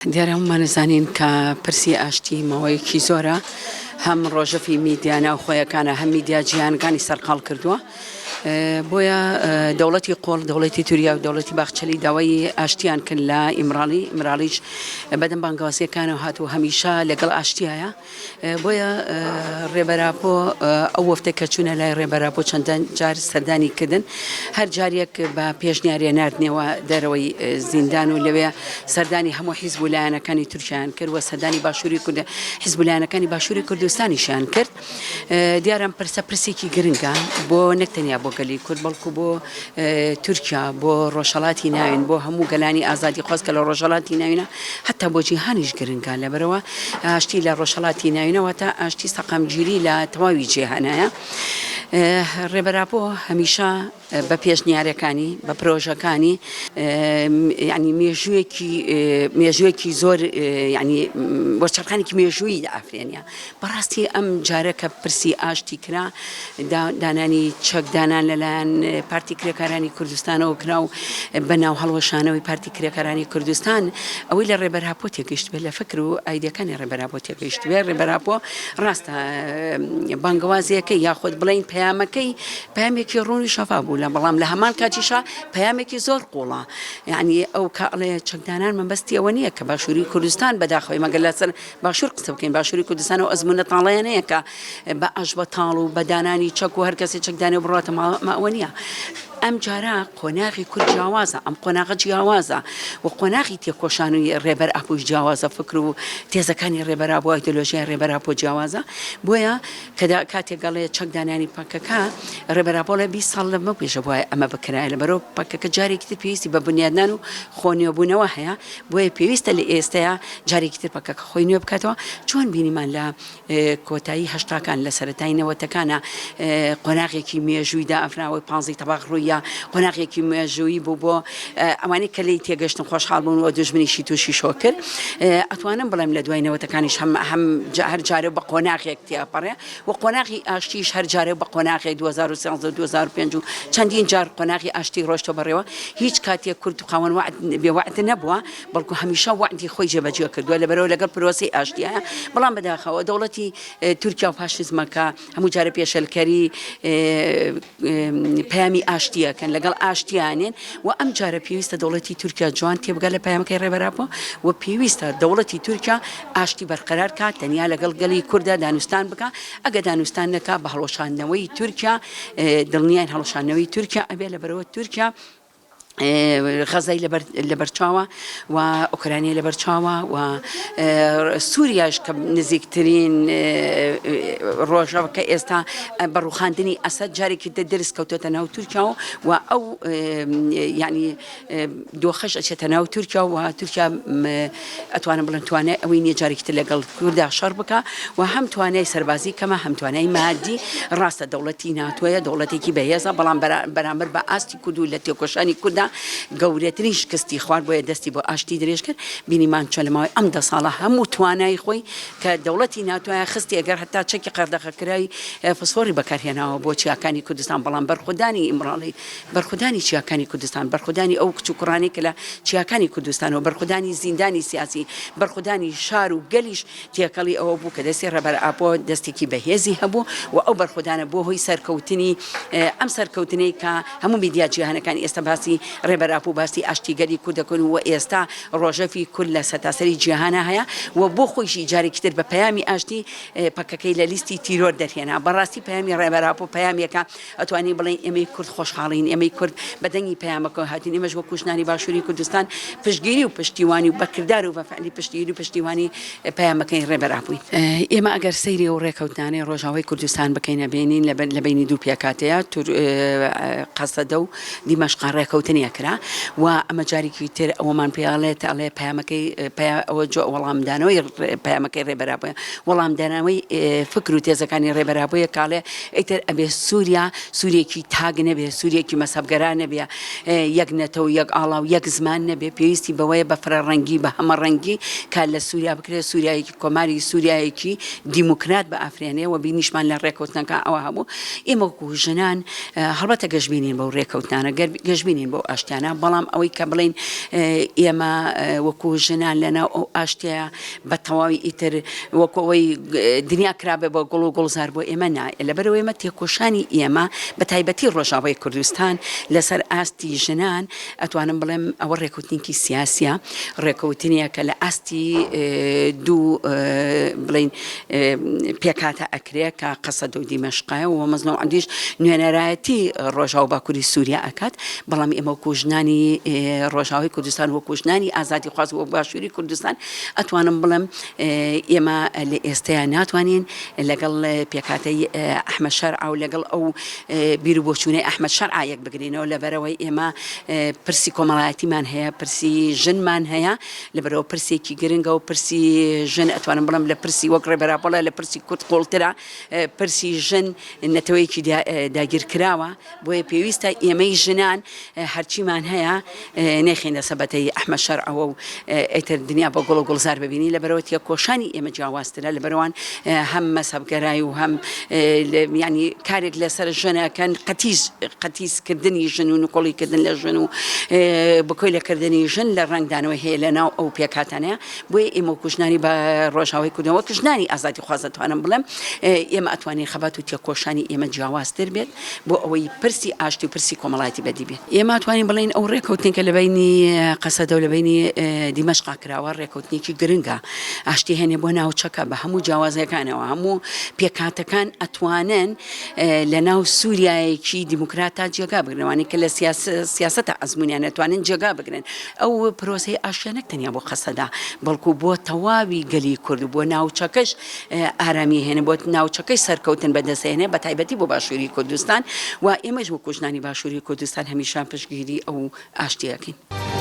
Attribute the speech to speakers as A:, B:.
A: دیارە هەموومان ئەزانین کە پرسی ئاشتی ماوەیەکی زۆرە هەم ڕۆژەفی میدیا ناوخۆیەکانە هەم میدیا جیهانەکانی سەرقاڵ کردووە بۆیە دەوڵەتی قۆڵ دەوڵەتی توریا و دەوڵەتی باخچەلی داوای ئاشتیان کرد لە ئیمراڵی ئیمراڵیش بەدەم بانگەوازیەکانەوە هات و هەمیشە لەگەڵ ئاشتیایە بۆیە ڕێبەر ئاپۆ ئەو وەفتە کە چوونە لای ڕێبەر ئاپۆ چەندان جار سەردانی کردن هەر جارێک بە پێشنیارێ ناردنەوە دەرەوەی زیندان و لەوێ سەردانی هەموو حیزب و لایەنەکانی تورکیان کرد و سەردانی باشووری کورد حیزب و لایەنەکانی باشووری کوردستانیشیان کرد دیارە ئەم پرسە پرسێکی گرنگە بۆ نەک تەنیا بۆ گەلی کورد بەڵکو بۆ تورکیا بۆ ڕۆژهەڵاتی ناوین بۆ هەموو گەلانی ئازادی خواز کە لە ڕۆژهەڵاتی ناوینە هەتا بۆ جیهانیش گرنگە لەبەرەوە ئاشتی لە ڕۆژهەڵاتی ناوینە واتە ئاشتی سەقامگیری لە تەواوی جیهانایە ڕێبەر ئاپۆ هەمیشە بە پێشنیارەکانی بە پرۆژەکانی یعنی مێژوویەکی مێژوویەکی زۆر یعنی وەرچەرخانێکی مێژوویی دەئافرێنە بەڕاستی ئەم جارە کە پرسی ئاشتی کرا دانانی چەک دانان لەلایەن پارتی کرێکارانی کوردستانەوە کرا و بە ناو هەڵوەشانەوەی پارتی کرێکارانی کوردستان ئەوەی لە ڕێبەر ئاپۆ تێگەیشتبێت لە فکر و ئایدیاکانی ڕێبەر ئاپۆ تێگەیشتبێت ڕێبەر ئاپۆ ڕاستە بانگەوازیەکەی یاخود بڵێین پەیامەکەی پەیامێکی ڕوون و شەفاف بوو لە بەڵام لە هەمان کاتیشا پەیامێکی زۆر قوڵە یعنی ئەو کە ئەڵێ چەکدانان مەبەستی ئەوە نییە کە باشووری کوردستان بەداخەوەی مەگەر لەسەر باشوور قسە بکەین باشووری کوردستان ئەو ئەزموونە تاڵەیە نەیە کە بە ئاش بە تاڵ و بە دانانی چەک و هەر کەسێ چەک دانێ و بڕاتە ماڵ ئەمە ئەوە نییە ئەم جارە قۆناغی کورد جیاوازە ئەم قۆناغە جیاوازە و قۆناغی تێکۆشان و ڕێبەر ئاپۆش جیاوازە فکر و تێزەکانی ڕێبەر ئاپۆ ئایدۆلۆژیای ڕێبەر ئاپۆ جیاوازە بۆیە کە کاتێک ئەڵێ چەک دانانی پەکەکە ڕێبەر ئاپۆ ئەڵێ 20 ساڵ لەمە پێش بوایە ئەمە بکرایە لەبەرەوە پەکەکە جارێکی تر پێویستی بە بنیادنان و خۆ نوێبوونەوە هەیە بۆیە پێویستە لە ئێستەیا جارێکی تر پەکەکە خۆی نوێ بکاتەوە، چۆن بینیمان لە کۆتایی هەشتاکان لە سەرەتای نەوەتەکانا قۆناغێکی مێژووی دائەفراوەی پانزەی تەباق ڕووییا قۆناغێکی مێژوویی بوو بۆ ئەوانەی کە لێی تێگەشتن خۆشحاڵ بوون و دوژمنیشی تووشی شۆک کرد ئەتوانم بڵێم لە دوای نەوەتەکانیش هەم هەم هەر جارێ بە قۆناغێک تێئەپەڕێ و قۆناغی ئاشتیش هەر جارێ بە قۆناغێک 2013 و 2005 و چەندین جار قۆناغی ئاشتی ڕۆشتۆ بەڕێوە هیچ کاتێک کورد خاوەن وەعد بێ وەعد نەبووە بەڵکو هەمیشە وەعدی خۆی جێبەجێ کردووە لەبەرەوە لەگەڵ پرۆسەی ئاشتیایە بەڵام بەداخەوە دەوڵەتی تورکیا و فاشیزمەکە هەموو جارە پێشێلکەری پەیامی ئاشتیەکەن لەگەڵ ئاشتیانێن و ئەم جارە پێویستە دەوڵەتی تورکیا جوان تێبگا لە پەیامەکەی ڕێبەر ئاپۆ و پێویستە دەوڵەتی تورکیا ئاشتی بەرقەرار کا تەنیا لەگەڵ گەلی کوردە دانوستان بکا ئەگە دانوستان نەکا بە هەڵوەشاندنەوەی تورکیا دڵنیاین هەڵوەشاندنەوەی تورکیا ئەبێ لەبەرەوە تورکیا غەزای لەبەرچاوە و ئۆکرانیای لەبەرچاوە و سووریاش کە نزیکترین ڕۆژەوە کە ئێستا بە ڕوخاندنی ئەسەد جارێکی تر درز کەوتۆتە ناو تورکیا و ئەو یعنی دۆخەش ئەچێتە ناو تورکیا و تورکیا ئەتوانم بڵێم توانای ئەوەی نییە جارێکی تر لەگەڵ کوردا شەڕ بکا و هەم توانای سەربازی کەمە هەم توانای مادی ڕاستە دەوڵەتی ناتۆیە دەوڵەتێکی بەهێزە بەڵام بەرامبەر بە ئاستی کورد و لە تێکۆشانی کوردا گەورەترین شکستی خوارد بۆیە دەستی بۆ ئاشتی درێژ کرد بینیمان چۆن لە ماوەی ئەم دە ساڵە هەموو توانای خۆی کە دەوڵەتی ناتۆیان خستی ئەگەر هەتا چەکی قەدەغەکراوی فسفۆڕی بەکارهێناوە بۆ چیاکانی کوردستان بەڵام بەرخۆدانی ئیمراڵی بەرخودانی چیاکانی کوردستان، بەرخودانی ئەو کچ و کوڕانەی کە لە چیاکانی کوردستان و بەرخودانی زیندانی سیاسی، بەرخودانی شار و گەلیش تێکەڵی ئەوە بوو کە دەستی ڕێبەر ئاپۆ دەستێکی بەهێزی هەبوو و ئەو بەرخودانە بووە هۆی سەرکەوتنی ئەم سەرکەوتنەی کە هەموو میدیا جیهانەکان ئێستا باسی ڕێبەر ئاپۆ و باسی ئاشتی گەلی کورد دەکەن و ئێستا ڕۆژەفی کورد لە سەرتاسەری جیهانا هەیە و بۆ خۆیشی جارێکی تر بە پەیامی ئاشتی پەکەکەی لە لیستی تیرۆر دەرهێنا. بەڕاستی پەیامی ڕێبەر ئاپۆ پەیامێکە ئەتوانین بڵێین ئێمەی کورد خۆشحاڵین، ئێمەی کورد بە دەنگی پەیامەکەوە هاتین، ئێمەش وەکوو ژنانی باشووری کوردستان پشتگیری و پشتیوانی و بە کردار و بە فعلی پشتگیری و پشتیوانی پەیامەکەی ڕێبەر ئاپۆین. ئێمە ئەگەر سەیری ئەو ڕێکەوتنانەی ڕۆژاوای کوردستان بکەین ئەبینین لە بەینی دوو پێکهاتەیە تور قەسەدە و دیمەشقا ڕێکەوتنێک کرا و ئەمە جارێکی تر ئەوەمان پێ ئەڵێت ئەڵێ پەیامەکەی پەیا ئەوە جۆ وەڵامدانەوەی پەیامەکەی ڕێبەر ئاپۆیە وەڵامدانەوەی فکر و تێزەکانی ڕێبەر ئاپۆیە کە ئەڵێ ئیتر ئەبێ سووریا سووریەکی تاک نەبێ، سووریەکی مەزهەبگەرا نەبێ، یەک نەتەوە و یەک ئاڵا و یەک زمان نەبێ، پێویستی بەوەیە بە فرەڕەنگی، بە هەمەڕەنگی کار لە سووریا بکرێ، سووریایەکی کۆماری سووریایەکی دیموکرات بئافرێنێ و بینیشمان لە ڕێکەوتنەکە ئەوە هەبوو. ئێمە وەکوو ژنان هەڵبەتە گەشبینین بەو ڕێکەوتنانە، گەشبینین بەو. ئاشتیانە، بەڵام ئەوەی کە بڵێین ئێمە وەکو ژنان لەناو ئەو ئاشتیە بە تەواوی ئیتر وەکو ئەوەی دنیا کرابێ بە گوڵ و گوڵزار بۆ ئێمە نا، لەبەرئەوەی ئێمە تێکۆشانی ئێمە بە تایبەتی ڕۆژاوای کوردستان لەسەر ئاستی ژنان ئەتوانم بڵێم ئەوە ڕێکەوتنێکی سیاسیە، ڕێکەوتنێکە لە ئاستی دوو بڵێین پێکهاتە ئەکرێ کە قەسەدە و دیمەشقە و مەزنە و عەندیش نوێنەرایەتی ڕۆژاو باکووری سووریا ئەکات، بەڵام ئێمە وەکوو ژنانی ڕۆژاوای کوردستان وەکوو ژنانی ئازادیخواز وەک باشووری کوردستان ئەتوانم بڵێم ئێمە لە ئێستەیا ناتوانین لەگەڵ پێکهاتەی ئەحمەد شەرع و لەگەڵ ئەو بیر و بۆچوونەی ئەحمەد شەرع یەک بگرینەوە لەبەرئەوەی ئێمە پرسی کۆمەڵایەتیمان هەیە پرسی ژنمان هەیە لەبەرئەوە پرسێکی گرنگە و پرسی ژن ئەتوانم بڵێم لە پرسی وەک ڕێبەر ئاپۆ لە پرسی کورد قوڵترە پرسی ژن نەتەوەیەکی داگیرکراوە بۆیە پێویستە ئێمەی ژنان هەرچیمان هەیە نەیخەینە سەبەتەی ئەحمەد شەرعەوە و ئیتر دنیا بە گوڵ و گوڵزار ببینی لەبەرئەوە تێکۆشانی ئێمە جیاوازترە لەبەرئەوان هەم مەزهەبگەرای و هەم یانی کارێک لەسەر ژنەکەن قەتیس قەتیس کردنی ژن و نکۆڵی کردن لە ژن و بکۆیلەکردنی ژن لە ڕەنگدانەوەی هەیە لە ناو ئەو پێکهاتانەیە بۆیە ئێمە وەکو ژنانی بە ڕۆژاوای کوردستان وەک ژنانی ئازادیخواز دەتوانم بڵێم ئێمە ئەتوانین خەبات و تێکۆشانی ئێمە جیاوازتر بێت بۆ ئەوەی پرسی ئاشتی و پرسی کۆمەڵایەتی بەدی بێت. ئێمە ئەتوانین بڵێین ئەو ڕێکەوتنەی کە لە بەینی قەسەدە و لە بەینی دیمەشقا کراوە ڕێکەوتنێکی گرنگە، ئاشتی هێنێ بۆ ناوچەکە بە هەموو جیاوازیەکانەوە، هەموو پێکهاتەکان ئەتوانن لە ناو سووریایەکی دیموکراتا جێگا بگرن، ئەوانەی کە لە سیاسەتا ئەزموونیان ئەتوانن جێگا بگرن. ئەو پرۆسەی ئاشتیە نەک تەنیا بۆ قەسەدە بەڵکو بۆ تەواوی گەلی کورد و بۆ ناوچەکەش ئارامی هێنێ بۆ ناوچەکەی سەرکەوتن بەدەستهێنێ بە تایبەتی بۆ باشووری کوردستان و ئێمەش وەکو ژنانی باشووری کوردستان هەمیشە پشتگیری ئەو ئاشتییەکەین.